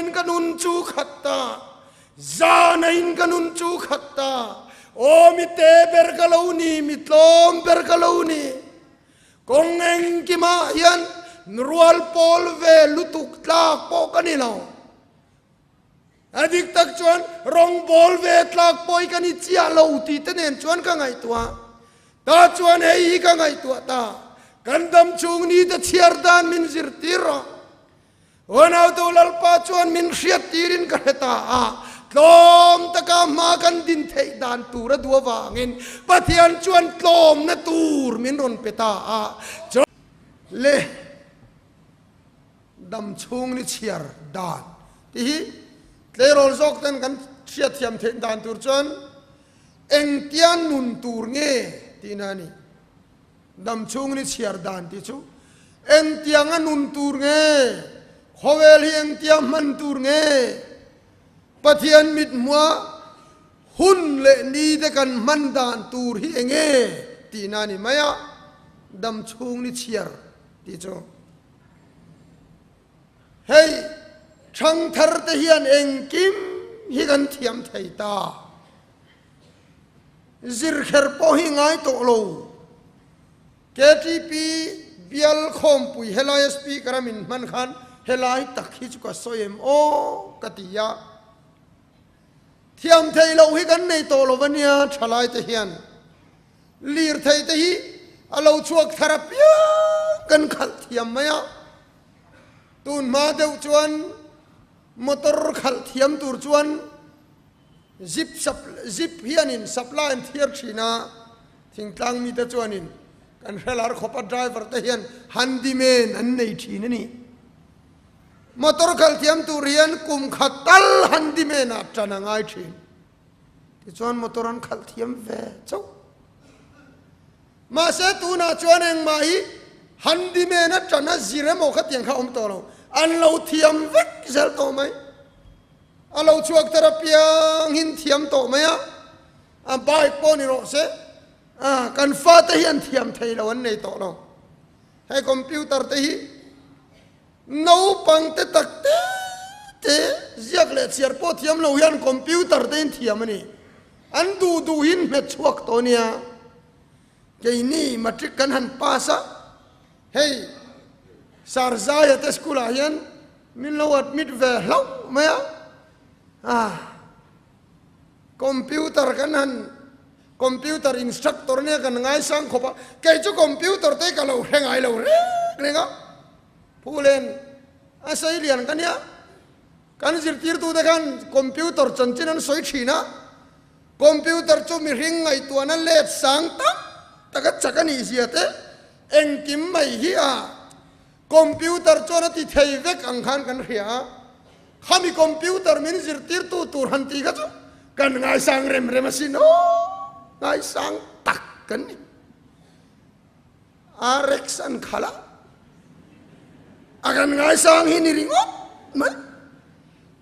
in ka nun chu khat ta, zahna in ka nun chu khat ta. Aw mi te ber ka lo ni, mi tlawm ber ka lo ni. Kawng engkimah hian rual pawl ve lutuk tlak pawh ka ni lo. A dik tak chuan rawngbawl ve tlak pawh hi ka ni chiah lo tih te nen chuan ka ngaihtuah. Ta chuan hei hi ka ngaihtuah ta, kan dam chhung ni te chhiar dan min zirtir rawh. Unautu Lalpa chuan min hriat tirin ka hre ta a, tlawm taka hma kan din theih dan tur a duh avangin Pathian chuan tlawmna tur min rawn pe ta a. Le. Dam chhung ni chhiar dan tih hi tleirawl zawk ten kan hriatthiam theih dan tur chuan engtia nun tur nge tihna a ni. Dam chhung ni chhiar dan tih chu engtianga nun tur nge, khawvel hi engtia hman tur nge, Pathian mithmua hun leh ni te kan hman dan tur hi enge tihna a ni mai a, dam chhung ni chhiar tih chu. Hei thangthar te hian engkim hi kan thiam thei ta. Zirkher pawh hi ngai tawh lo. KTP bial khawmpui helai a speaker a min hman khan helai tak hi chu ka sawi em aw ka ti a. Thiam thei loh hi kan nei tawh lo a nia thalai te hian. Lirthei te hi a lo chhuak thar apiang kan khalh thiam mai a, tun hma deuh chuan motor khalh thiam tur chuan zip sap zip hianin supply an thiar thin a, thingtlang mite chuanin kan hrelar khawp a driver te hian handyman an nei thin a ni. Motor khalh thiam tur hian kum khat tal handyman ah tan a ngai thin. Tichuan motor an khalh thiam ve chauh. Mahse tunah chuan engmah hi handyman atana zir emaw khatiang kha awm tawh lo. An lo thiam vek zel tawh mai. A lo chhuak thar apiangin thiam tawh mai a, a bike pawh ni rawh se, kan fate hi an thiam thei lo an nei tawh lo. Hei computer te hi Naupang te tak te te ziak leh chhiar pawh thiam lo hian computer te in thiam a ni. An duh duhin hmet chhuak tawh a nia. Keini matric kan han pass a, hei Sarzai-a te school ah hian min lo admit ve hlauh mai a. Ah, computer kan han computer instructor nia kan ngaisang khawp a, kei chu computer te ka lo hre ngai lo reng reng a. Phulen a sawi lian ka nia, kan zirtirtute khan computer chanchin an sawi thin a, computer chu mihring ngaihtuahna let sang tak tak a chak a nih zia te engkim mai hi a computer chuan a ti thei vek ang khan kan hria a, khami computer min zirtirtu tur han tih kha chu kan ngaisang rem rem asin aw, ngaisang tak kan ni. RX an khalh a, a kan ngaisang hi ni ringawt mai.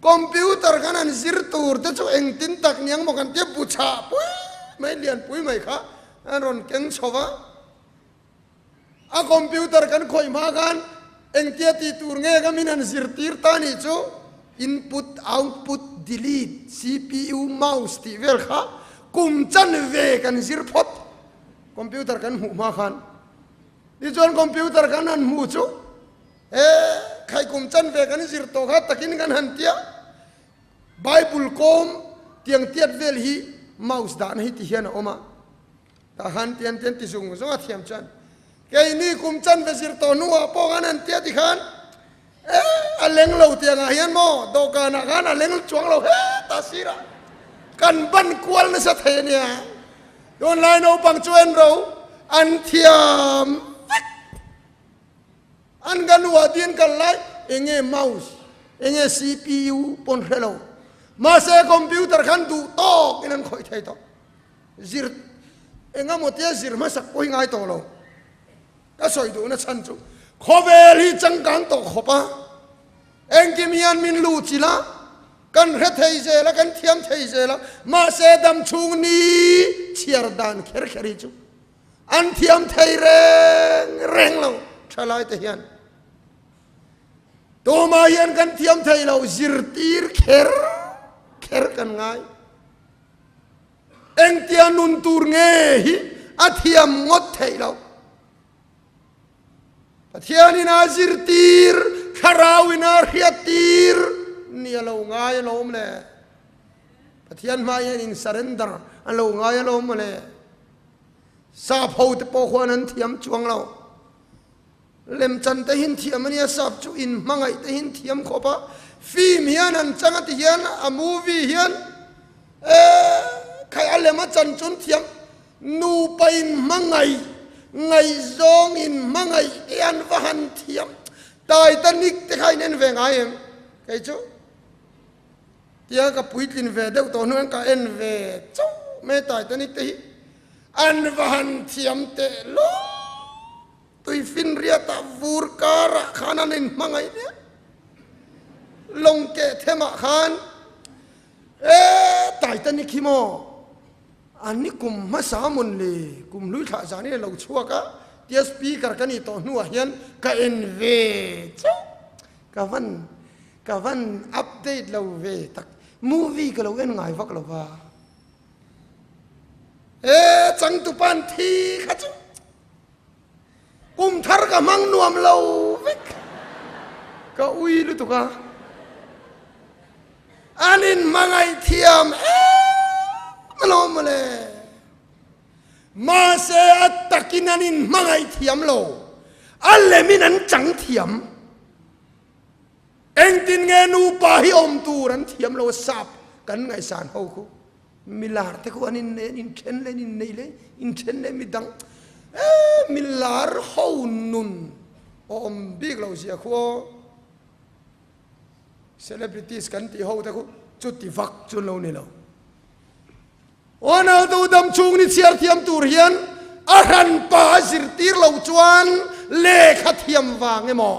Computer khan an zir tur te chu engtin tak niang maw kan tia bu chhah pui mai lian pui mai kha an rawn keng chho va. A computer kan khawih hma khan engtia tih tur nge ka min han zirtir ta nih chu input, output, delete, CPU, mouse tih vel kha kum chanve kan zir phawt. Computer kan hmuh hma khan tichuan computer kan han hmu chu he khaikum chan ve kan zir tawh kha takin kan han tia Bible kawm tiang tiat vel hi mouse dahna hi ti hian a awm a tah khan tian tian ti zung zung a thiam chuan keini kum chan ve zir tawh hnuah pawh khan han tia ti khan e a leng lo tiangah hian maw dawhkanah khan a leng chuang lo heta sirah kan ban kual nasa thei a nia. Tunlai naupang chu en ro an thiam vek. An kan uah din kal lai enge mouse enge CPU pawn hre lo. Mahse computer khan duh tawk in an khawih thei tawh. Zir engemaw tia zir hmasak pawh hi ngai tawh lo. Ka sawi duhna chhan chu khawvel hi changkang tawh khawp a, engkim hian min luh chilh a, kan hre thei zel a, kan thiam thei zel a, mahse dam chhung ni chhiar dan kher kher hi chu an thiam thei reng reng lo thalai te hian. Tumah hian kan thiam thei lo, zirtir kher kher kan ngai. Engtia nun tur nge hi a thiam ngawt theih loh. Pathianin a zirtir, Thlarauin a hriattir ni a lo ngai alawm le. Pathian hma hian in surrender a lo ngai alawm mawle. Sap ho te pawh khuan an thiam chuang lo. Lemchan te hin thiam a nia, sap chu in hmangaih te hin thiam khawp a. Film hian an chang a ti hian a movie hian eh khai a lem a chan chun thiam. Nupa in hmangaih, ngaihzawng in hmangaih te an va han thiam. Titanic te kha in en ve ngai em? Kei chu tia ka puitlin ve deuh tawh hnuaiin ka en ve chauh mai Titanic te hi an va han thiam teh lawk. Tuifinriatah vur karah khan an in hmangaih hle. Lawng keh themah khan e Titanic hi maw? An ni kum hmasa mawn le kum hlui thlah zan in a lo chhuak a tia speaker ka nih tawh hnuah hian ka en ve chauh ka van ka van update lo ve tak movie ka lo en ngai vak lo va e changtupa an thi kha chu kum thar ka hmang nuam lo vek ka ui lutuk a an in hmangaih thiam em alawm mawle mahse a takin an in hmangaih thiam lo a lemin an chang thiam engtin nge nupa hi awm tur an thiam lo sap kan ngaihsan ho khu Milar te khu an in in then leh in nei leh in then leh midang eh milar ho nun awm bik lo zia khu aw celebrities kan tih ho te khu chuti vak chu lo ni lo Ronaldo dam chhung ni chhiar thiam tur hian a hranpa a zirtir lo chuan lehkha thiam vang emaw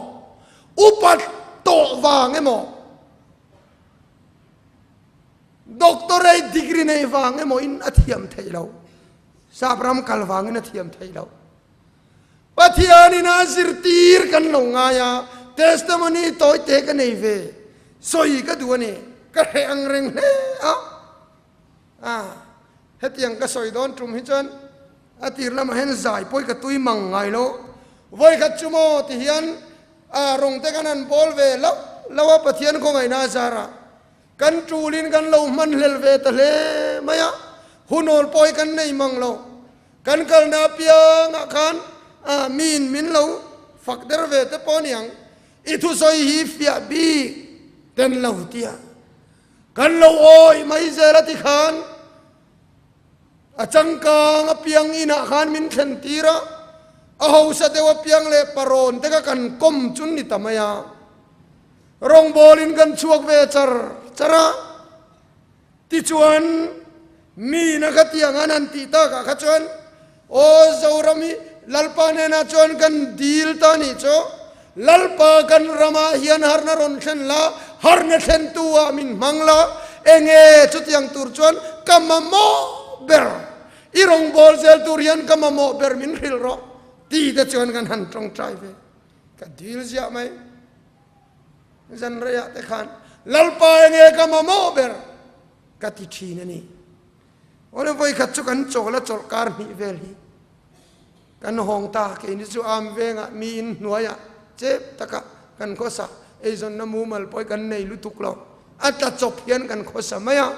upat tawh vang emaw Doctorate degree nei vang emaw in a thiam theih lo. Sap ram kal vangin a thiam theih lo. Pathianin a zirtir kan lo ngai a, testimony tawi te ka nei ve. Sawi ka duh a ni. Ka hreh ang reng hle a. A, hetiang ka sawi dawn tum hi chuan a tir lamah hian zai pawi ka tui mang ngai lo. Vawikhat chu maw ti hian a rawng te kan han bawl ve loh loh a Pathian khawngaihna a zarah. Kan tulin kan lo hman hlel ve ta hle mai a, hunawl pawh hi kan nei mang lo. Kan kalna apiangah khan miin min lo fak der ve te pawh a ni ang. I thusawi hi fiah bik ten lo tia kan lo awih mai zel a ti khan a changkang apiang inah khan min thlen tir a, a hausa deuh apiang leh parawn te kha kan kawm chun ni ta mai a. Rawngbawlin kan chhuak ve char char a, tichuan mi na kha tiang an han tih takah kha chuan aw Zoram hi Lalpa hnenah chuan kan dil ta nih chu, Lalpa kan ramah hian harna rawn thlen la, harna thlentu ah min hmang la, enge chutiang tur chuan ka mamawh ber, i rawngbâwl zel tur hian ka mamawh ber min hrilh rawh ti te chuan kan han tawngtai ve. Ka dil ziah mai. Zan reiah te khan Lalpa enge ka mamawh ber ka ti thin a ni. Awle vawi khat chu kan chawl a chawlh kar hnih vel hi kan hawng ta keini chu am vengah mi in hnuaiah chep taka kan khawsa eizawnna mumal pawh hi kan nei lutuk lo a tla chawp hian kan khawsa mai a.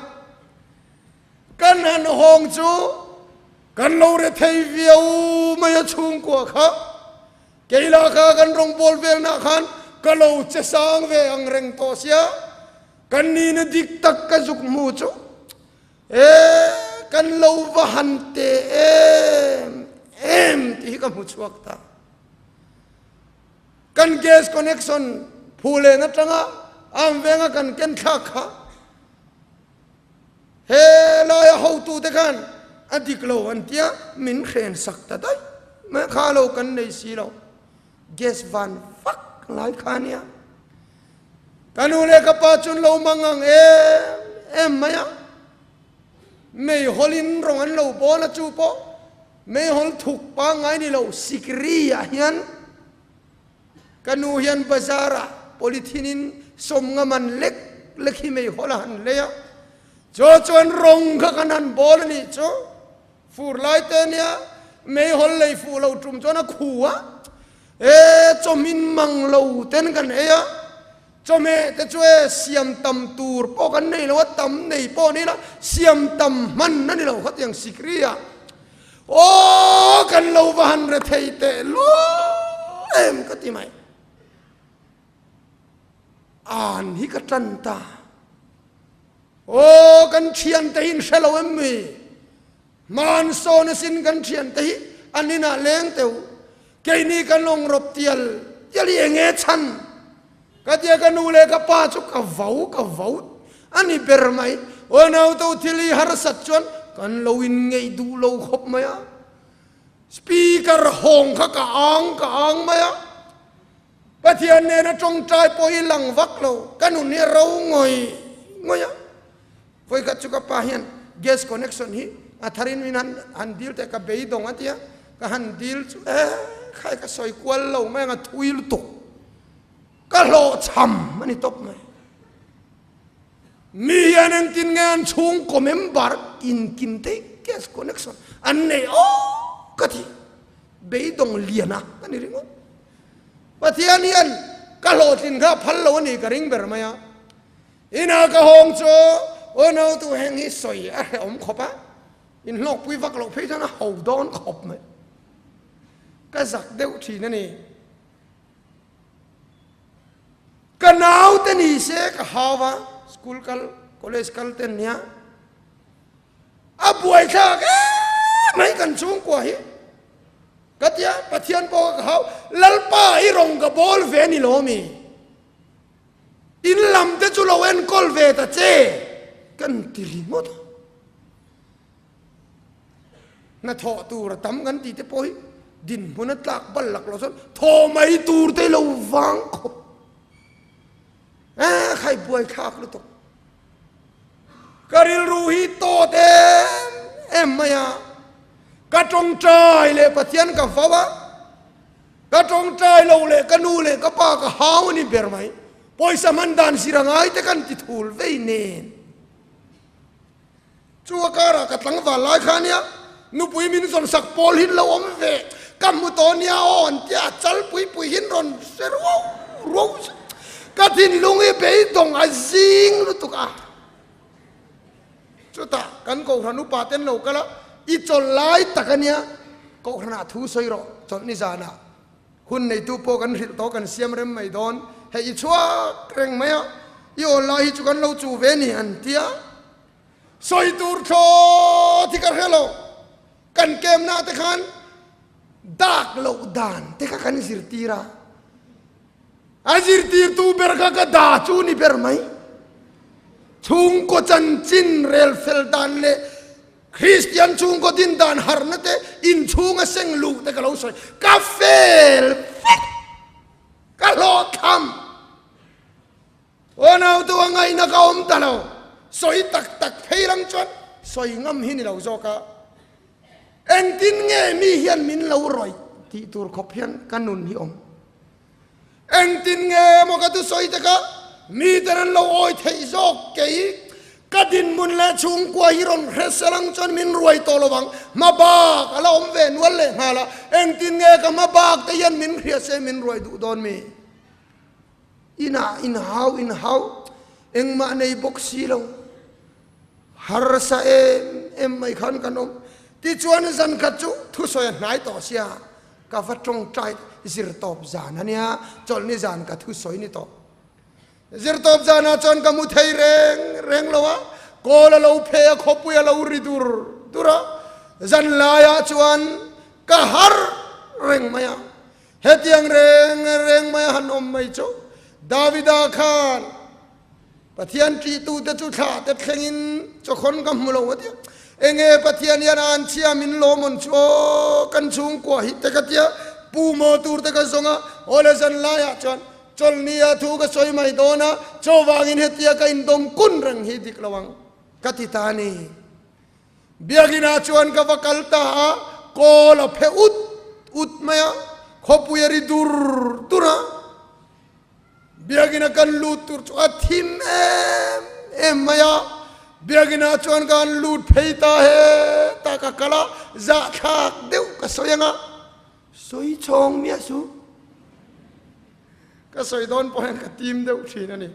Kan han hawng chu kan lo re thei viau mai a chhungkua kha. Keila kha kan rawngbâwl velnah khan ka lo che sang ve ang reng tawh sia, kan nihna dik tak ka zuk hmu chu e kan lo va han te em em tih hi ka hmu chhuak ta. Kan gas connection phu len atanga am venga kan ken thlak kha He laia hotute khan a dik lo an tia min hren sak ta daih mai kha lo kan nei si lo. Gas van vak lai kha nia. Ka nu leh ka pa chuan lo mang ang em em mai a. Meihawlin rawng an lo bawl a chu pawh meihawl thuk pangngai ni lo sikri ah hian ka nu hian bazar ah. Polythene in sawmnga man lek lek hi meihawl a han lei a. Chu chuan rawng kha kan han bawl a nih chu. Fur lai te nia meihawl lei fuh lo tum chuan a khu a. E chawhmin mang lo ten kan ei a. Chawhmeh te chu e siam tam tur pawh kan nei lo a, tam nei pawh ni la siam tam hman a ni lo khatiang sikri ah. Aw kan lo va han re thei teh luau em ka ti mai. An hi ka tan ta. Aw kan thian te hi in hre lo em mi? Hmansawn asin kan thian te hi an inah leng teuh. Keini kan awng rawp tial tial hi enge chhan? Ka tia ka nu leh ka pa chu ka vo ka vo a ni ber mai. Aw nauto thil hi harsat chuan kan lo in ngeih duh lo khawp mai a. Speaker hawng kha ka ang ka ang mai a. Pathian nena tawngtai pawh hi lang vak lo, ka nun hi a ro ngawih ngawih a. Vawikhat chu ka pa hian gas connection hi a tharin min han han dil teh ka beidawng a tia, ka han dil chu eh khai ka sawi kual lo mai ang a thui lutuk, ka hlawhchham a ni tawp mai. Mi hian engtin nge an chhungkaw member inkim te gas connection an nei awk ka ti, beidawng lian a ka ni ringawt. Pathian hian ka hlawhtlin kha a phal lo a ni ka ring ber mai a. Ina ka hawng chu aw nautu heng hi sawi a hrehawm khawp a, inhlawkpui vak loh phei chuan a ho dawn khawp mai. Ka zak deuh thin a ni. Ka naute ni se ka hau a, school kal, college kal te an nia. A buaithlak em mai kan chhungkua hi. Ka tia, Pathian pawh ka hau, Lalpa i rawn ka bawl ve ni lo mi? In lam te chu lo enkawl ve ta che kan ti ringawt a. Hnathawh tur a tam kan tih te pawh hi dinhmun a tlak bal lak lo chuan thaw mai tur te lo vang khawp. Eh, khai buai thlak lutuk. Ka rilru hi tawt em em mai a, ka tawngtai leh Pathian ka vau a, ka tawngtai lo leh ka nu leh ka pa ka hau a ni ber mai. Pawisa hman dan zir a ngai te kan ti thul vei nen. Chu a karah ka tlangval lai kha nia, nupui min zawn sak pawl hin lo awm ve, ka hmu tawh nia aw an tia, a chal pui pui hin rawn hre ruau ruau zet. Ka thinlung hi beidawng a zing lutuk a. Chutah kan Kohhran upa ten lo kal a, i chawlh lai tak a nia, Kohhranah thu sawi rawh, chawlhni zanah hun neitu pawh kan hrilh tawh kan siam rem mai dawn, hei i chhuak reng mai a, i awl lai hi chu kan lo chu ve ni an tia. Sawi tur thlawt hi ka hre lo, kan kemna te khan dak loh dan te kha kan zirtir a, a zirtirtu ber kha ka da chu ni ber mai. Chhungkaw chanchin rel fel dan leh Kristian chhungkaw din dan harhna te inchhunga seng luh te ka lo sawi, ka fel vek, ka hlawhthlam. Aw nautu a ngaihna ka awm ta lo, sawi tak tak phei lang chuan sawi ngam hi ni lo zawk a, engtin nge mi hian min lo rawih tih tur khawp hian ka nun hi awm. Engtin nge maw ka thusawi te kha mi ten an lo awi theih zawk kei ka dinhmun leh chhungkua hi rawn hre sel ang chuan min ruai tawh lo vang, hma bak a la awm ve nual leh nghal a, engtin nge ka hma bak te hian min hria se min ruai duh dawn mi? Inah inhau inhau engmah nei bawk si lo, harsa em em mai khan kan awm. Tichuan zan khat chu thusawi a hnai tawh sia, ka va tawngtai zirtawp zan a nia, chawlhni zan ka thusawi ni tawh. Zirtawp zanah chuan ka mu thei reng reng lo a, kawl a lo phe a, khawpui a lo ri dur dur a, zan laiah chuan ka har reng mai a. Hetiang reng reng mai a han awm mai chu Davida khan Pathian ṭihtute chu thlah te thlengin chawkhawn ka hmu lo a tia. Enge Pathian hian a anchhia min lawm awn chu aw kan chhungkua hi te ka tia pu maw tur te ka zawng a, awle zan laiah chuan chawlhnia thu ka sawi mai dawn a, chuvangin hetia ka indawm kun reng hi dik lo ang ka ti ta a ni. Biakinah chuan ka va kal ta a, kawl a phe ut ut mai a, khawpui a ri dur dur a. Biakina kan lut tur chu a thim em em mai a, Biakina chuan ka han lut phei ta heta ka kal a, zahthlak deuh ka sawi ang a, sawi chhawng miah suh. Ka sawi dawn pawh hian ka tim deuh thin a ni.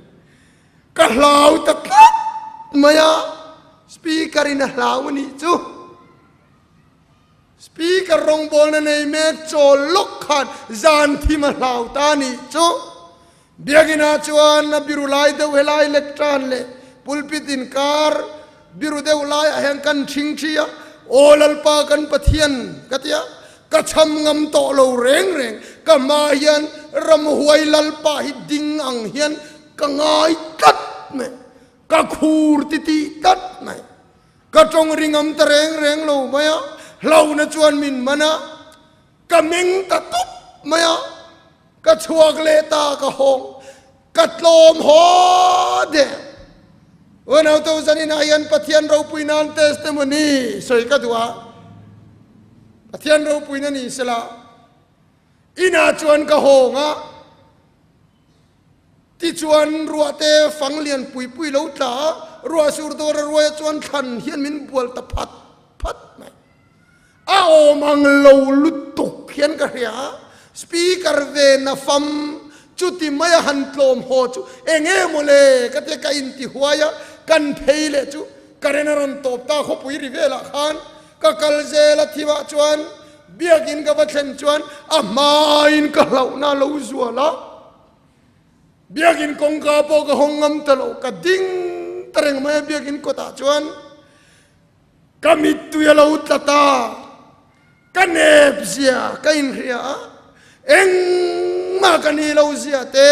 Ka hlau ta tlat mai a, speaker in a hlau a nih chu. Speaker rawngbawlna nei mek chawl lawk khan zan thim a hlau ta a nih chu. Biakinn-ah chuan a biru lai deuh helai lectern leh pulpit inkar biru deuh laiah hian kan ṭhing ṭhi a, Aw Lalpa kan Pathian ka ti a, ka cham ngam tawh lo reng reng, ka hma hian ramhuai Lalpa hi ding ang hian ka ngai tlat mai, ka khur titih tlat mai. Ka tawng ri ngam ta reng reng lo mai a, hlauhna chuan min man a, ka meng ta tup mai a, ka chhuak leh ta ka hawng, ka tlawm haw der. Unau to zaninah hian Pathian ropui nan testimony sawi ka duh a, Pathian ropuina ni sela, inah chuan ka hawng a, Tichuan, ruahte fang lian pui pui lo tla a, ruah sur dawr a ruaia chuan thlan hian min bual ta phat phat mai. A awm ang lo lutuk hian ka hria a, speaker ve na fam chuti mai a han tlawm haw chu eng nge maw le ka tia ka inti huai a, kan phei leh chu current a rawn tawp ta khawpui ri velah khan ka kal zel a thimah chuan biakin ka va thlen chuan a hmain ka hlauhna a lo zual a. Biakin kawngka pawh ka hawng ngam ta lo, ka ding ta reng mai a biakin kawtah chuan ka mittui a lo tla ta, ka nep zia ka inhria a, engmah ka nih lo zia te,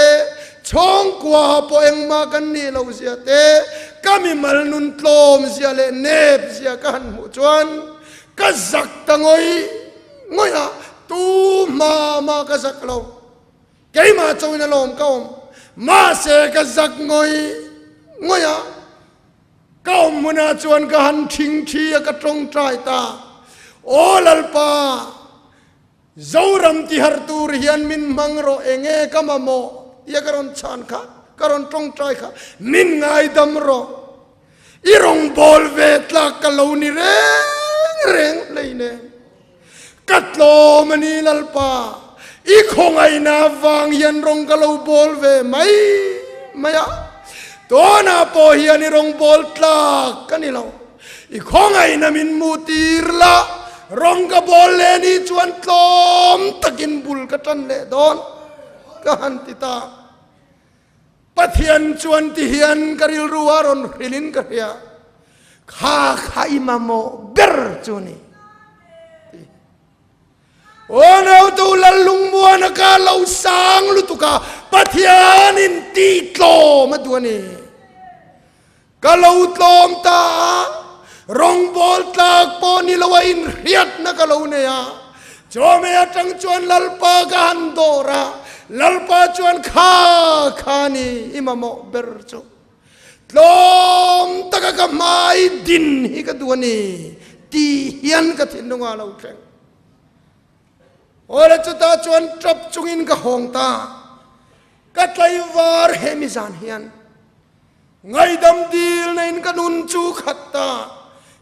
chhawngkua pawh engmah kan nih lo zia te, ka mimal nun tlawm zia leh nep zia ka han hmuh chuan ka zak ta ngawih ngawih a, tu hma mah ka zak lo. Keimah chauhin a lawm ka awm. Mahse ka zak ngawih ngawih a, ka awm hmunah chuan ka han thing thi a, ka tawngtai ta. Aw Lalpa, Zoram tihar tur hian min hmang rawh, enge ka mamawh tia ka rawn chhan kha, ka rawn tawngtai kha, min ngaidam rawh. I rawngbâwl ve tlâk ka lo ni reng reng hleinem. Ka tlawm a ni Lalpa, i khawngaihna avang hian rawng ka lo bawl ve mai mai a, tunah pawh hian i rawng bawl tlak ka ni lo, i khawngaihna min hmuh tir la, rawng ka bawl leh ni chuan tlawm takin bul ka tan leh dawn ka han ti ta. Pathian chuan ti hian ka rilru a rawn hrilhin ka hria, Kha kha i mamawh ber chu ni. Aw nautu Lallungmuana ka lo sang lutuk a, Pathianin tih tlawm a duh a ni. Ka lo tlawm ta a, rawngbâwl tlâk pawh ni lo a inhriatna ka lo nei a. Chawhmeh aṭang chuan Lalpa ka han dawr a, Lalpa chuan kha kha ni i mamawh ber chu. Tlawm taka ka hmai din hi ka duh a ni tih hian ka thinlungah a lo thleng. Awle chutah chuan ṭap chungin ka hawng ta. Ka tlaivar hemi zan hian Ngaidam dil na in ka nun chu khat ta,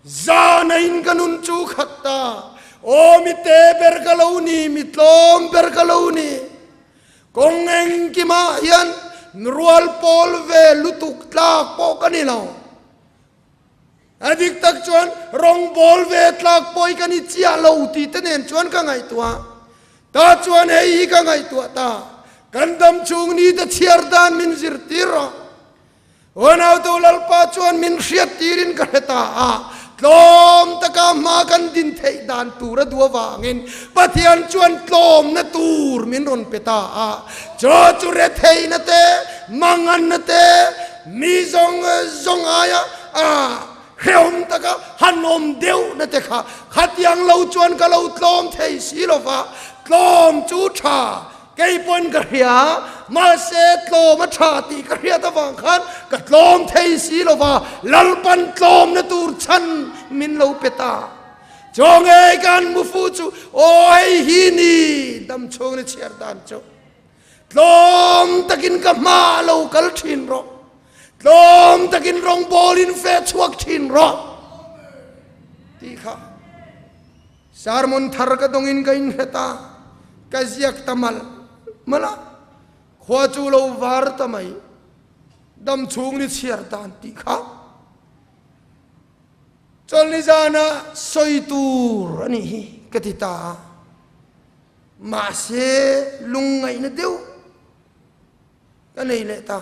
za na in ka nun chu khat ta, aw mi te ber ka lo ni, mi tlawm ber ka lo ni. Kawng engkimah hian rual pawl ve lutuk tlak pawh ka ni lo. A dik tak chuan rawngbawl ve tlak pawh hi ka ni chiah lo tih te nen chuan ka ngaihtuah. Ta chuan hei hi ka ngaihtuah ta, kan dam chhung ni te chhiar dan min zirtir rawh. Unautu Lalpa chuan min hriat tirin ka hre ta a, tlawm taka hma kan din theih dan tur a duh avangin Pathian chuan tlawmna tur min rawn pe ta a. Chaw chu retheihna te, manganna te, Mi zawng zawng aia hrehawm taka han awm deuhna te kha khatiang lo chuan ka lo tlawm thei si lo va, tlawm chu tha kei pawn ka hria, mahse tlawm a tha tih ka hriat avang khan ka tlawm thei si lo va, Lalpan tlawmna tur chhan min lo pe ta. Chaw ngei ka han mu fu chu, aw hei hi ni damchhung ni chhiar dan chu. Tlawm takin ka hma lo kal thin rawh. Tlawm takin rawngbawlin fe chhuak thin rawh. Tih kha sermon thar ka dawngin ka inhre ta. Ka ziak ta mal mal a. Khua chu lo var ta mai. Dam chhung ni chhiar dan tih kha. Chawlhni zana sawi tur a nih hi ka ti ta a. Mahse lungngaihna deuh ka nei leh ta.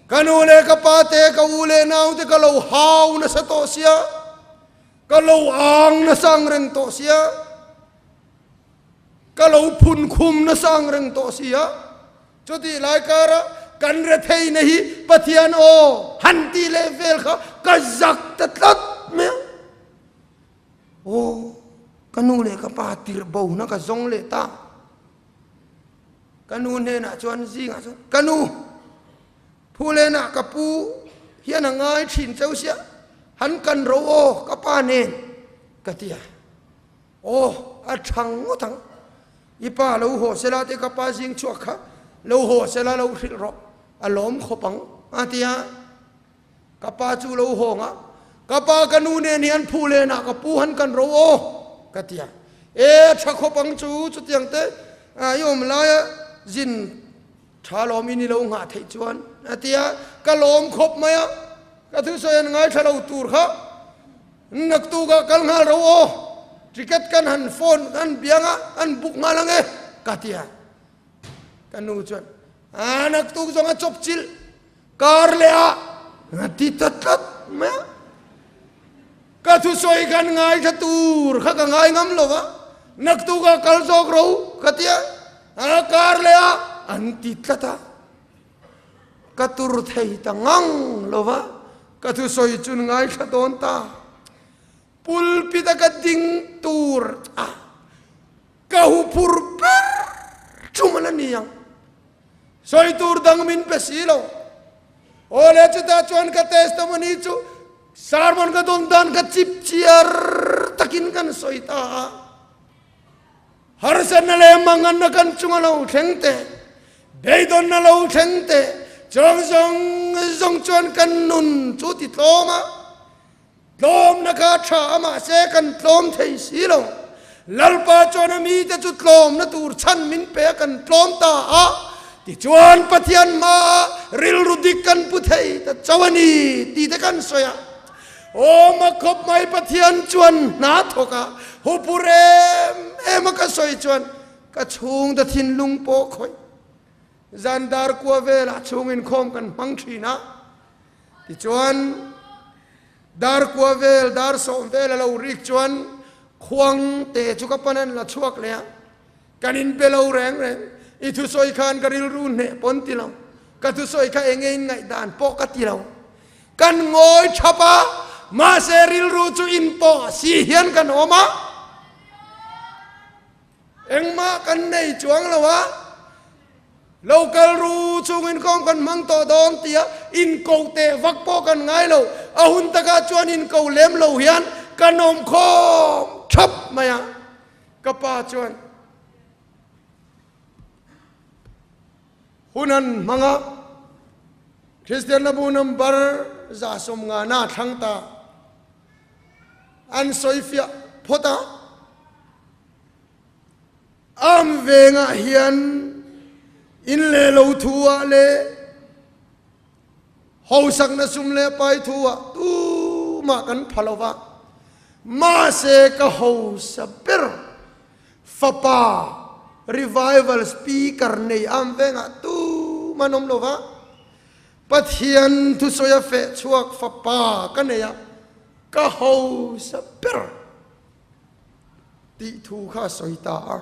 Ka nu leh ka pa te, ka u leh nau te ka lo hau nasa tawh sia, ka lo ang nasa ang reng tawh sia, ka lo phun khum nasa ang reng tawh sia. Chutih lai kara kan retheihna hi Pathian aw han tih leh vel kha ka zak ta tlat mai a. Aw, ka nu leh ka pa tirh bo na ka zawng leh ta. Ka nu hnenah chuan zingah chuan, Ka nu, Phulenah ka pu hian a ngai thin cheu sia, han kan ro aw ka pa nen, ka ti a. Aw, a thang ngawt ang. I pa lo haw sela te ka pa zing chhuak kha lo haw sela lo hrilh rawh, a lawm khawp ang, a ti a. Ka pa chu lo hawng a, Ka pa ka nu nen hian phu lenah ka pu han kan ro aw, ka ti a. E, tha khawp ang chu, chutiang te i awm laia zin tha lawm i ni lo nghah theih chuan, a ti a. Ka lawm khawp mai a, ka thusawi an ngaithla lo tur kha naktukah kal nghal ro aw, ticket kan han phone kan biang a, kan book nghal ang e, ka ti a. Ka nu chuan, A, naktuk zawng a chawp chilh. Kar leh ah a ti ta tlat mai a. Ka thusawi khan ngaithla tur kha ka ngai ngam lo va, naktuk ah kal zawk ro ka ti a, a kar leh ah an ti tlat a. Ka tur thei ta ngang lo va, ka thusawi chun ngaithla dawn ta. Pulpit a ka ding tur a ka huphur ber tum a la ni ang. Sawi tur dang min pe si lo. Aw le chutah chuan ka testimony chu sermon ka dawn dan ka chip chiar takin kan sawi ta a. Harsatna leh manganna kan chunga lo thleng te, beidawnna lo thleng te, chuang zawng zawng chuan kan nun chu ti tlawm a. Tlawmna kha tha a mahse kan tlawm thei si lo. Lalpa chuan a mite chu tlawmna tur chhan min pe a kan tlawm ta a, tichuan Pathian hmaah rilru dik kan pu thei ta chauh a ni tih te kan sawi a. Aw ma khawp mai Pathian chuan hna thawk a, hupur em em a ka sawi chuan ka chhungte thinlung pawh khawih zan dar kua velah chhung inkhawm kan hmang thin a. Tichuan, dar kua vel, dar sawm vel a lo rik chuan khuang te chu ka pan an la chhuak leh a, kan inpe lo reng reng. I thusawi khan ka rilru hneh pawn ti lo, ka thusawi kha eng nge in ngaihdan pawh ka ti lo. Kan ngawi thap a, mahse rilru chu inpawh si hian kan awm a. Engmah kan nei chuang lo a, lo kal ru chungin kawng kan hmang tawh dawn tia inko teh vak pawh kan ngai lo. A hun takah chuan inko lem lo hian kan awm khawm thap mai a. Ka pa chuan hun an hmang a, Kristian Labu number 150 a thlang ta. An sawifiah phawt a. Am vengah hian in leh lo thu ah leh hausakna sum leh pai thu ah tumah kan pha lo va, mahse ka hausa ber fapa revival speaker nei am vengah tumah an awm lo va, Pathian thusawi a feh chhuak fapa ka nei a, ka hausa ber. Tih thu kha a sawi ta a.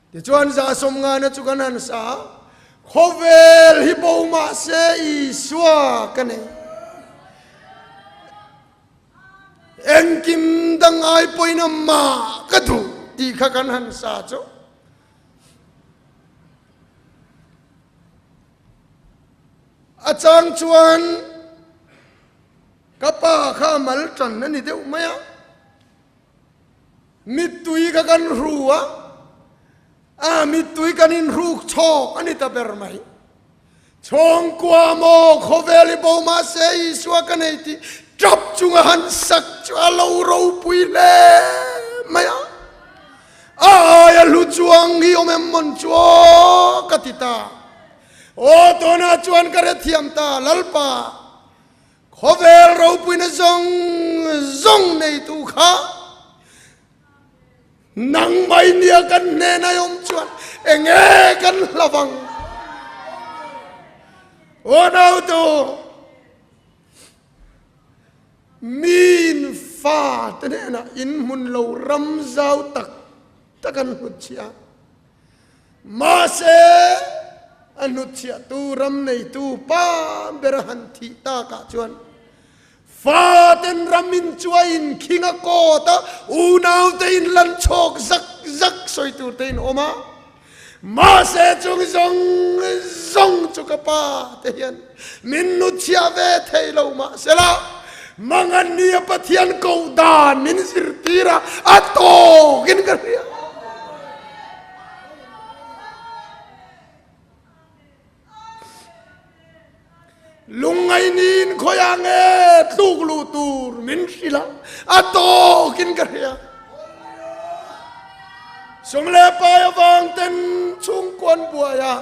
Tichuan 150na chu kan han sa a, Khawvel hi bo mah se Isua ka nei. Engkim dang ai pawhin amah ka duh tih kha kan han sa chu. A chang chuan Ka pa kha a mal tan a ni deuh mai a, mittui kha kan hru a, A mittui kan inhruk chhawk a ni ta ber mai. Chhawngkua maw khawvel i bo mahse Isua ka nei tih tap chunga han sak chu a lo ropui hle mai a. A aia hlu chuang hi awm em mawn chu aw ka ti ta. Aw tunah chuan ka hrethiam ta Lalpa khawvel ropuina zawng zawng neitu kha Nang mai nia kan hnen ai awm chuan enge kan hlav ang? Aw nautu, miin fa te hnenah in hmun lo ram zau tak tak an hnutchhiah a, mahse a hnutchhiahtu ram neitu pa ber a han thih takah chuan Faten ram in chuai in khing a kawt a, unaute in lan chhawk zak zak sawi tur te in awm a. Mahse chung zawng zawng chu ka pa te hian min nuchhiah ve thei lo mahsela mangan nia Pathian koh dan min zirtir a, a tawkin ka hria. Lungngaihniin khawiah nge tluk luh tur min hrilh a, a tawkin ka hria. Sum leh pai avang ten chhungkuan buai a,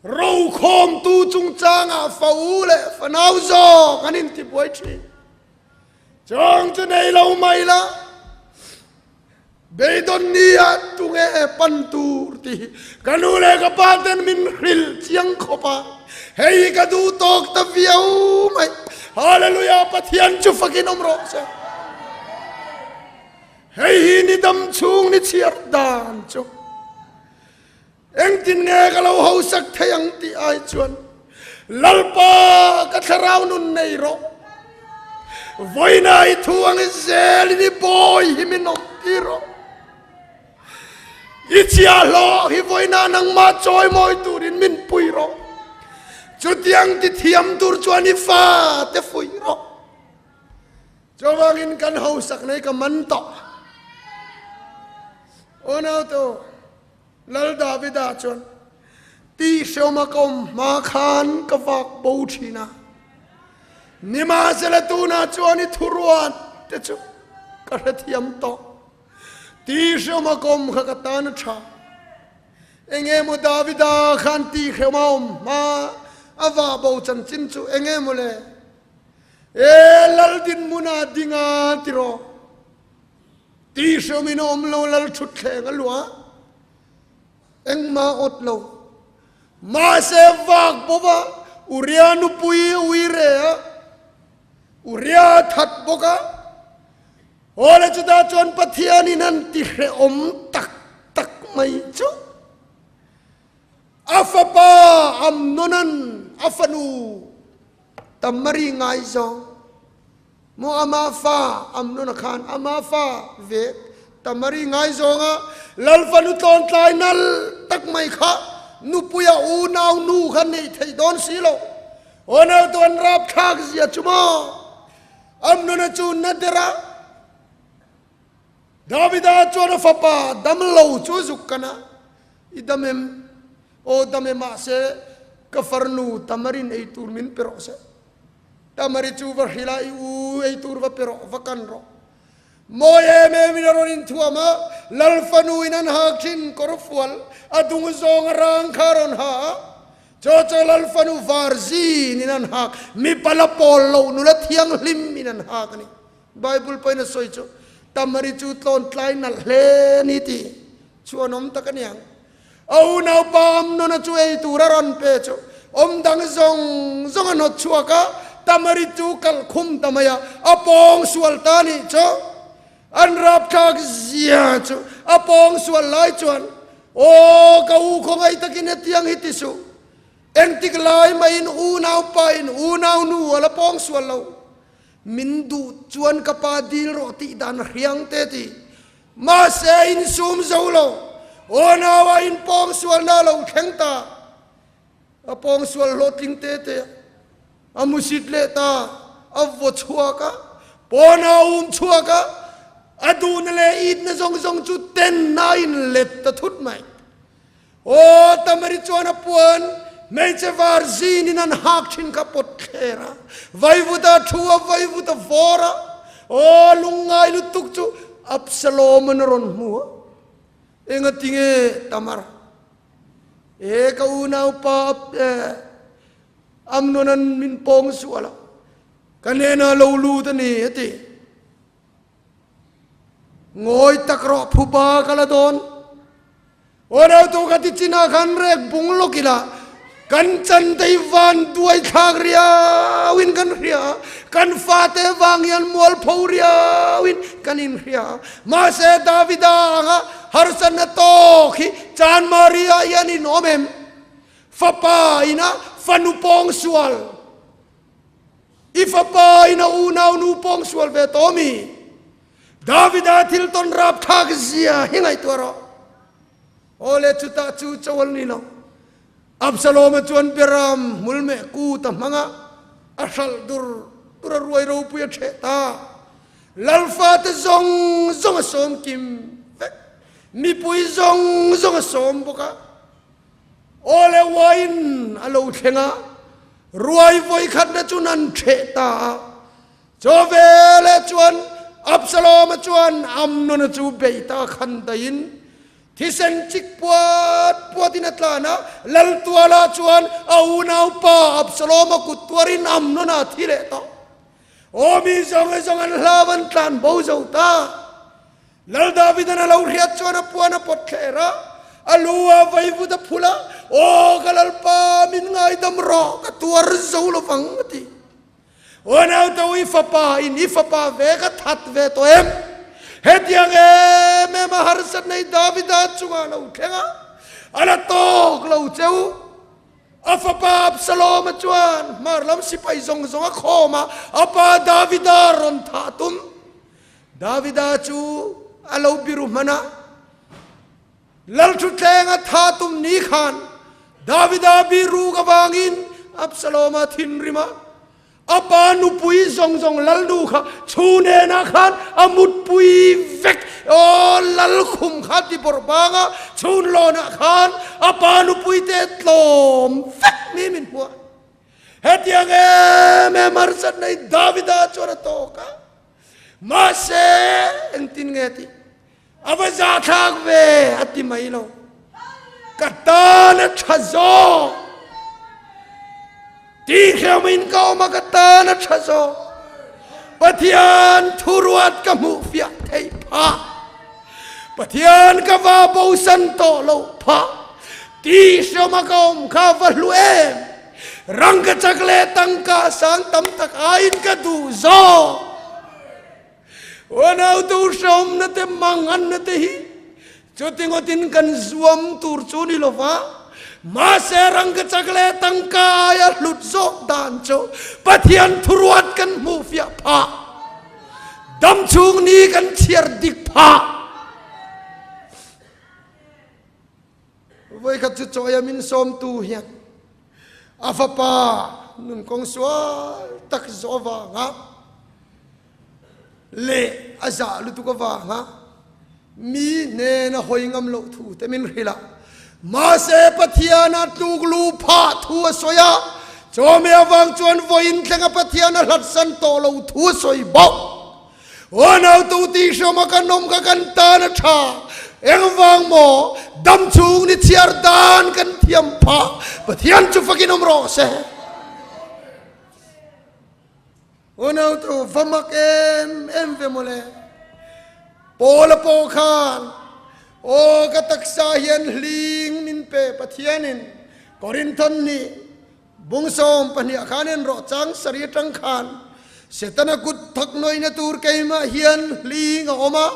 rokhawmtu chungchangah fa u leh fanau zawk an intibuai thin. Chawng chu nei lo mai la, beidawn nia tunge pan tur tih hi ka nu leh ka pa ten min hrilh chiang khawp a, hei hi ka duh tawk ta viau mai. Hallelujah, Pathian chu fakin awm rawh se. Hei hi ni dam chhung ni chhiar dan chu. Engtin nge ka lo hausak thei ang tih ai chuan Lalpa ka thlarau nun nei rawh. Vawiina i thu ang i zelin i bawi hi min awm tir rawh. I chiahhlawh hi vawiina nangmah chawimawi turin min pui rawh. Chutiang ti thiam tur chuan i fate fuih rawh. Chuvangin kan hausak nei ka man tawh. Aw naute. Lal Davida chuan, Ti hreawma ka awm hma khan ka vak bo thin a, nimahsela tunah chuan i thuruat te chu ka hrethiam tawh. Ti hreawma ka awm kha ka tan a tha. Enge maw Davida khan ti hreawma awm hma a vah bo chanchin chu enge maw le? E Lal dinhmunah ding a tiraw? Ti hreawmin a awm lo lal thutthleng a luah engmah awt lo. Mahse vak bawk a, Uria nupui a ui re a, Uria a that bawk a. Awle chutah chuan Pathianin an ti hrehawm tak tak mai chu a fapa Amnonan a fanu Tamari ngaizawng. Maw ama fa Amnona khan ama fa vek Tamari ngaizawnga Lal fanu tlawntlai nal tak mai kha nupuia unau nu kha neih theih dawn si lo. Unau tu an rapthlak zia chu maw Amnona chu na der a, Davida chuan a fapa dam lo chu zuk kan a, I dam em? Aw dam e mahse ka farnu Tamarin ei tur min pe rawh se. Tamari chu va hrilh a, I u ei tur va pe rawh, va kan rawh. Mawi em em in a rawn inthuam a, Lal fanu in an hak thin kawr fual a dung zawng a rang kha a rawn ha a, chaw chaw Lal fanu var zin in an hak, mipa la pawl loh nula thianghlim in an hak a ni. Bible pawhin a sawi chu, Tamari chu tlawn tlai nalh hle a ni tih chu an awm tak a niang. A unaupa Amnona chu ei tur a rawn pe chu awm dang zawng zawng a hnawt chhuak a, Tamari chu kalh khum ta mai a, a pawng sual ta nih chu an rapthlak zia chu a pawng sual lai chuan, Aw ka u khawngaih takin hetiang hi ti suh, engtik lai maiin unaupa in unaunu a la pawng sual lo, min duh chuan ka pa dil rawh tih dan hriang te ti. Mahse insum zo lo, aw naua in pawngsualna a lo thleng ta. A pawngsual hlawhtling te te a, a musit leh ta, a vaw chhuak a, pawn a um chhuak a. A duhna leh itna zawng zawng chu ten a inlet ta thut mai. Aw, Tamari chuan a puan hmeichhe var zinin an hak thin kha pawt thler a, vaivut a thu a, vaivut a vawr a. Aw, lungngai lutuk chu Absalom-an a rawn hmu a. Engati nge Tamar? E, ka unaupa Amnon-an min pawng sual a, ka hnenah lo lut a ni, a ti. Ngawi tak rawh phuba ka la dawn. Aw rautu ka ti chinah khan rek bung lawk ila kan chan te hi van duai thlak riau in kan hria a, kan fate vang hian mualpho riau in kan inhria a. Mahse Davida anga harsatna tawk hi Chan Maria hian in awm em? Fapa ina fanu pawng sual. I fapa in a unau nu pawng sual ve tawh mi? Davida thil tawn rapthlak zia hi ngaihtuah rawh. Aw le chutah chu chawal ni lo. Absaloma chuan Beram hmul meh kut a hmang a, a hralh dur dur a ruai ropui a ṭheh ta. Lalfate zawng zawng a sawm kim vek. Mipui zawng zawng a sawm bawk a. Aw le wine a lo thleng a, ruai vawi khatna chu nan ṭheh ta a. Chaw veleh chuan Absalom-a chuan Amnon-a chu bei ta khan daihin thisen chik puat puatin a tlan a, Laltuala chuan a unaupa Absalom-a kut tuarin Amnon-a a thi leh tawh. Aw mi zawng zawng an hlau an tlan bo zo ta. Lal Davidan a lo hriat chuan a puan a pawt thler a, a lu a vaivut a phul a, Aw ka Lalpa, min ngaidam rawh, ka tuar zo lo vang, a ti. Aw naute u, i fapa in i fapa ve ka that ve tawh em? Hetiang em em a harsat nei Davida chungah a lo thleng a, a la tawk lo che u. A fapa Absalom-a chuan hmar lam sipai zawng zawng a khawm a, a pa Davida rawn thah tum. Davida chu a lo biru hman a, Lalthutthleng a tha tum ni khan Davida biruk avangin Absalom-a thinrim a, a pa nupui zawng zawng Lalnu kha chhu nenah khan a mutpui vek. Aw Lalkhum kha ti bawrh bang a, chhun lawnah khan a pa nupui te tlawm vek ni min hmuh a. Hetiang em em harsat nei Davida chuan a tawk a. Mahse, engtin nge tih? A va zahthlak ve a ti mai lo. Ka tan a tha zawk. Tihhleumin ka awm a, ka tan a tha zawk. Pathian thuruat ka hmuh fiah theih phah. Pathian ka va bosan tawh loh phah. Tihhleuh a ka awm kha va hlu em? Rangkachak leh tangka sang tam tak aiin ka duh zawk. Unautu hrehawmna te manganna te hi chuti ngawtin kan zuam tur chu ni lova, mahse rangkachak leh tangka aia hlut zawk dan chu Pathian thuruat kan hmuh fiah phah, damchhung ni kan chhiar dik phah. Vawikhat chu chawi a min sawmtu hian a fapa nun kawng sual tak zawh avanga leh a zah lutuk avanga mi hnena hawi ngam loh thu te min hrilh a. Mahse Pathiana tluk lu phah thu a sawi a, chawhmeh avang chuan vawiin thlenga Pathian a hlatsan tawh lo thu a sawi bawk. Aw nautu tih hrawm a kan awm kha kan tan a tha. Engvang maw dam chhung ni chhiar dan kan thiam phah. Pathian chu fakin awm rawh se. Aw nautu va mak em em ve mawle. Paula pawh khan aw ka taksa hian hling min pe Pathianin Korinthon nih Bungsawm pahniha khan en rawh chang sari atang khan Setana kut thak nawina tur keimah hian hling a awm a,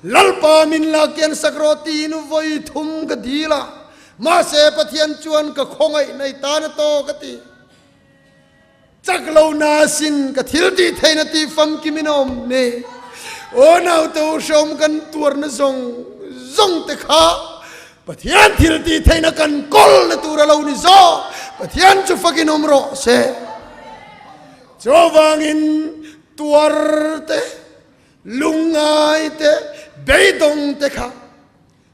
Lalpa min lak kian sak rawh tiin vawi thum ka dil a, mahse Pathian chuan ka khawngaih nei tan a tawk a ti. Chak lo na sin ka thil tih theihna tih famkim in a awm ni. Aw naute u hreawm kan tuarna zawng zawng te kha Pathian thil tih theihna kan kawlna tur a lo ni zawk. Pathian chu fakin awm rawh se. Chuvangin tuar te, Lungngai te, beidawng te kha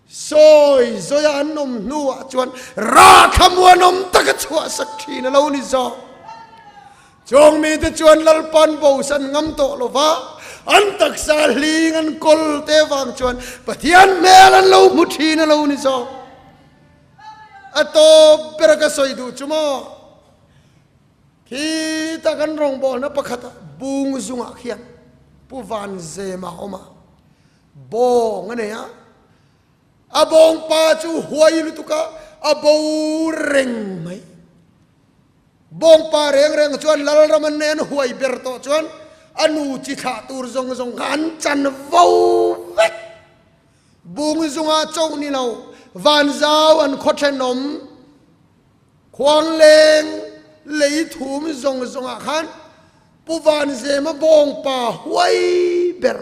sawi zawia an awm hnuah chuan rah thlamuanawm taka chhuahsak thin a lo ni zawk. Chung mite chuan Lalpan bosan ngam tawh lo va, an taksa hling an kawl te vang chuan Pathian hmel an lo hmu thin a lo ni zawk. A tawp ber a ka sawi duh chu maw? Khita kan rawngbawlna pakhat ah bung zungah khian Pu Vanzema a awm a, bawng a nei a, a bawng pa chu huai lutuk a, a bo reng mai. Bawng pa reng reng chuan Lalram an nei an huai ber tawh chuan a nu chi thlah tur zawng zawng kha an chan vo vek. Bung zungah choh ni lo, Vanzau an khaw thenawm. Khuangleng lei thum zawng zawngah khan Pu Vanzema bawngpa huai ber.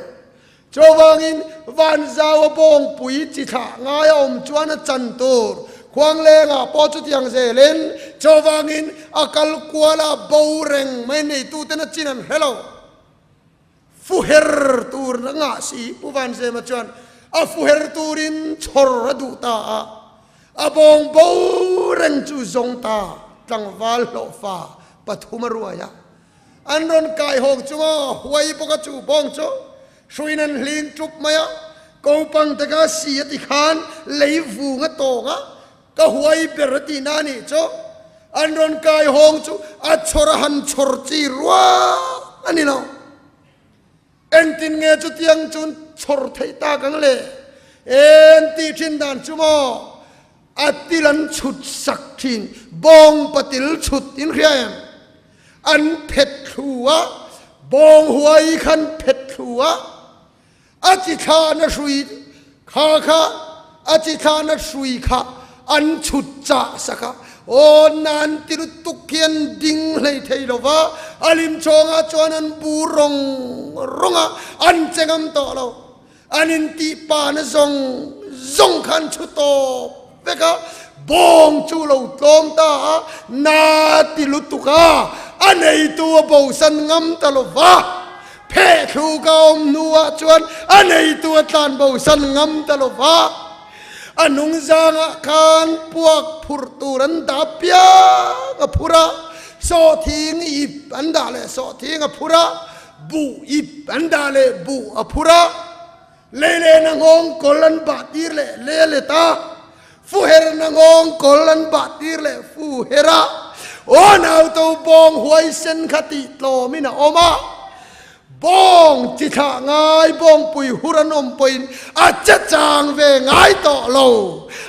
Chuvangin Vanzaua bawngpui chi thlah ngai a awm chuan a chan tur Khuanglengah pawh chutiang zelin chuvangin a kal kual a bo reng mai neituten a chin an hre lo. Fuher tur a ngah si, Pu Vanzema chuan a fuher turin chhawr a duh ta a, a bawng bo reng chu zawng ta tlangval hlawhfa pathum a ruai a. An rawn kai hawng chunga huai bawk a chu bawng chu hruiin an hling tup mai a, kopang te kha si a ti khan lei vung a tawng a, ka huai ber a tihna a nih chu. An rawn kai hawng chu a chhawr a han chhawr chi rual a ni lo. Engtin nge chutiang chuan chhawr theih tak ang le? En tih thin dan chu maw? A til an chhut sak thin, bawng patil chhut in hria em? An phet thlu a, bawng huai khan phet thlu a, A chi thlahna hrui kha kha a chi thlahna hrui kha an chhut chah sak a, aw nan ti lutuk hi an ding hlei thei lo va, a lim chhawngah chuan an bu rawng rawng a, an che ngam tawh lo. An intih pahna zawng zawng kha an chhu tawp vek a, bawng chu lo tlawm ta a, na ti lutuk a, a neitu a bosan ngam ta lo va. Phehthlu ka awm hnuah chuan a neitu a tlan bosan ngam ta lo va, a nungzangah khan puak phurh tur an dah piang a phur a, sawhthing ip an dah leh sawhthing a phur a, buh ip an dah leh buh a phur a, leilehna nghawng kawl an bah tir leh le let a, fuherna nghawng kawl an bah tir leh fu her a, aw nauto bawng huaisen kha tih tlawmin a awm a, bawng chi thlah ngai bawngpui hur an awm pawhin a che chang ve ngai tawh lo,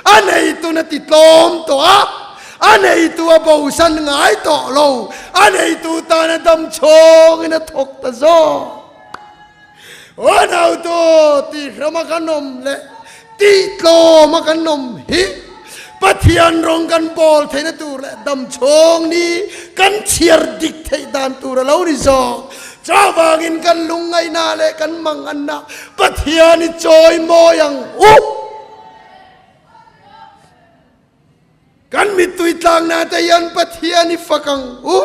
a neitun a ti tlawm tawh a, a neitu a bosan ngai tawh lo, a neitu tan a dam chhawngin a thawk ta zawk. Aw nautu tihrama kan awm leh tihtlawma kan awm hi Pathian rawng kan bawl theihna tur leh damchhawng ni kan chhiar dik theih dan tur a lo ni zawk. Chuvangin kan lungngaihna leh kan manganna Pathian i chawi mawi ang u. Kan mittui tlangna te hian Pathian i fak ang u.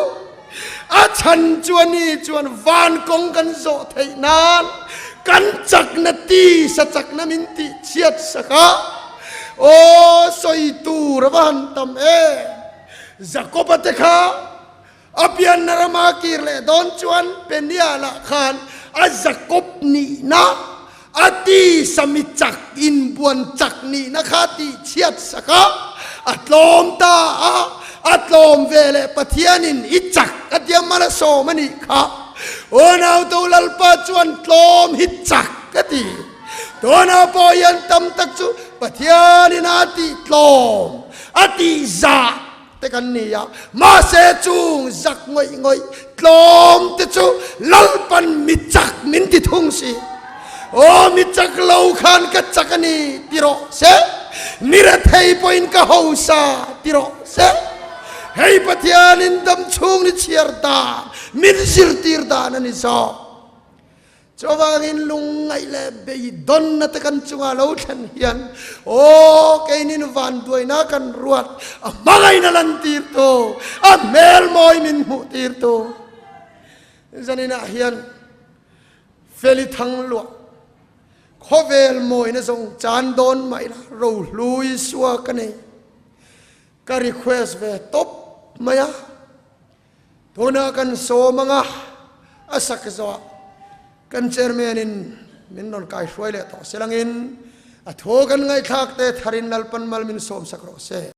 A chhan chu a ni chuan van kawng kan zawh theih nan kan chakna tisa chakna min tih chhiat sak a. Aw sawi tur a va han tam em. Jakoba te kha a pianna rama kir leh dawn chuan Peniel ah khan a Jakob nihna A tisa mi chak inbuan chak nihna kha tihchhiat sak a, a tlawm ta a, a tlawm ve leh Pathianin i chak a tia mal a sawm a nih kha. Unau to Lalpa chuan tlawm hi chak a ti. Tunah pawh hian tam tak chu Pathianin a tihtlawm, a tihzah te kan ni a, mahse chung zak ngawih ngawih tlawm te chu Lalpan mi chak min ti thung si. Aw mi chak lo khan ka chak a ni ti rawh se, mi rethei pawhin ka hausa ti rawh se. Hei Pathianin dam chhung ni chhiar dan min zirtir dan a ni zawk. Chuvangin lungngaih leh beidawnna te kan chunga lo thlen hian aw keinin vanduaina kan ruat a hmangaihna lantirtu, a hmelmawi min hmuhtirtu zaninah hian. Feli Thangluah, Khawvel mawina zawng chan dawn mah ila rohlu Isua ka nei. Ka request ve tawp mai a. Tunah kan sawm anga a sak zawhah kan chairman in min rawn kai hruai leh tawh se langin a thu kan ngaihthlak te tharin Lalpan mal min sawm sak rawh se.